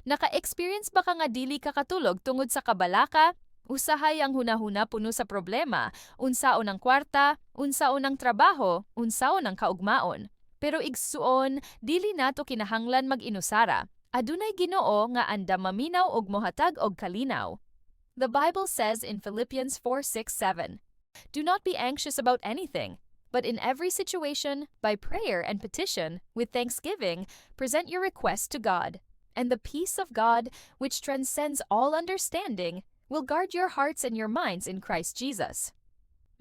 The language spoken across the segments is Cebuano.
Naka-experience ba ka nga dili ka katulog tungod sa kabalaka? Usahay ang hunahuna puno sa problema, unsaon ang kwarta, unsaon ang trabaho, unsaon ang kaugmaon. Pero igsuon, dili nato kinahanglan mag-inusara. Adunay Ginoo nga andam maminaw og mohatag og kalinaw. The Bible says in Philippians 4:6-7, "Do not be anxious about anything, but in every situation, by prayer and petition, with thanksgiving, present your requests to God. And the peace of God, which transcends all understanding, will guard your hearts and your minds in Christ Jesus."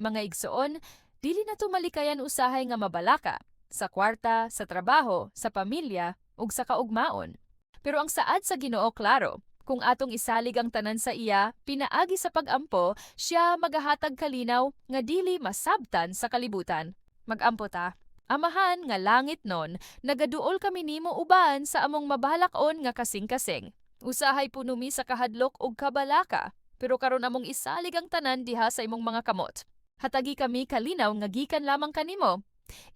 Mga igsoon, dili nato malikayan usahay nga mabalaka sa kwarta, sa trabaho, sa pamilya, ug sa kaugmaon. Pero ang saad sa Ginoo klaro, kung atong isalig ang tanan sa iya, pinaagi sa pagampo, siya magahatag kalinaw nga dili masabtan sa kalibutan. Magampo ta. Amahan nga langitnon, nagaduol kami nimo uban sa among mabalak-on nga kasing-kasing. Usahay puno mi sa kahadlok ug kabalaka, pero karon among isalig ang tanan diha sa imong mga kamot. Hatagi kami kalinaw nga gikan lamang kanimo.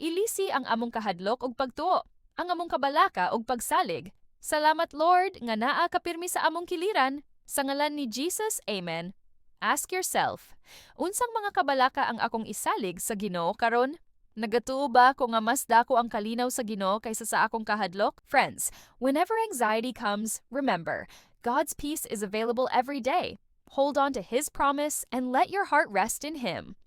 Ilisi ang among kahadlok ug pagtuo, ang among kabalaka ug pagsalig. Salamat, Lord, nga naa ka pirmi sa among kiliran. Sa ngalan ni Jesus, Amen. Ask yourself, unsang mga kabalaka ang akong isalig sa Ginoo karon? Nagatuo ba ko nga mas dako ang kalinaw sa Ginoo kaysa sa akong kahadlok? Friends, whenever anxiety comes, remember, God's peace is available every day. Hold on to His promise and let your heart rest in Him.